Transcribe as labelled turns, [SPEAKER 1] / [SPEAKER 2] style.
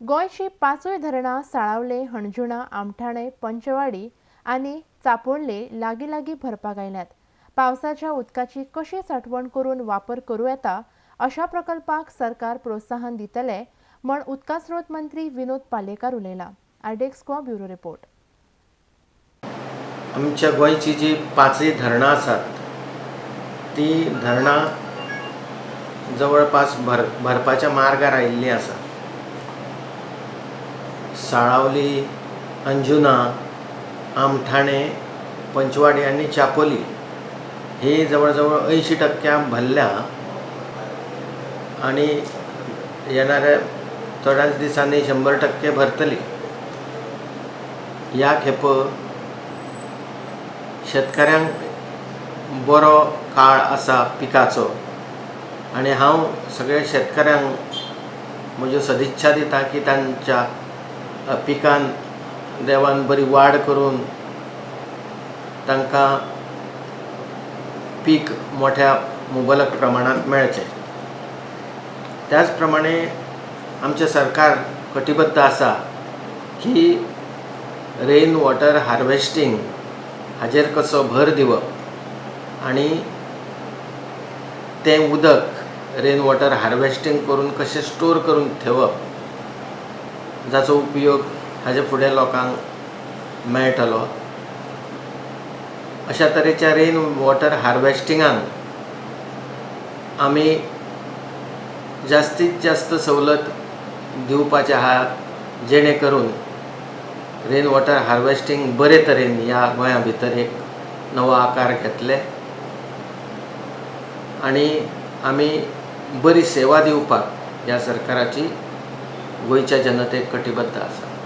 [SPEAKER 1] गोंयची पांचूय धरणां साळावले, हणजुणा, आमठाणे, पंचवाडी आनी चापोळ्ळे लागीं लागीं भरपाक आयल्यात. पावसाच्या उदकाची कशी साठवण करून वापर करूं येता अशा प्रकल्पाक सरकार प्रोत्साहन दितले म्हण उदका स्रोत मंत्री विनोद पालयेकार उलयला. आयडेक्सको ब्युरो रिपोर्ट.
[SPEAKER 2] आमच्या गोंयची जी पांचय धरणां आसात ती धरणां जवळपास भरपाच्या मार्गार आयिल्लीं आसा. साळावली, अंजुना, आमठाणे, पंचवाडी आनी चापोली ही जवळजवळ 80% भरल्या आनी येणाऱ्या थोड्याच दिसांनी 100% भरतली. ह्या खेप शेतकऱ्यांक बरो काळ आसा पिकाचो आनी हांव सगळ्या शेतकऱ्यांक म्हज्यो सदिच्छा दिता की तांच्या पिकान देवान बरी वाड करून तांकां पीक मोठ्या मुबलक प्रमाणांत मेळचें. त्याच प्रमाणे आमचें सरकार कटिबद्ध आसा की रेन वॉटर हार्वेस्टींग हाजेर कसो भर दिवप आनी तें उदक रेन वॉटर हार्वेस्टींग करून कशें स्टोर करून ठेवप जाचो उपयोग हाजे फुडें लोकांक मेळटलो. अशा तरेच्या रेन वॉटर हार्वेस्टिंगाक आमी जास्तीत जास्त सवलत दिवपाचे आहा, जेणे करून रेन वॉटर हार्वेस्टींग बरे तरेन ह्या गोंया भितर एक नवो आकार घेतले आनी आमी बरी सेवा दिवपाक ह्या सरकाराची गोंयच्या जनतेक कटिबद्ध आसा.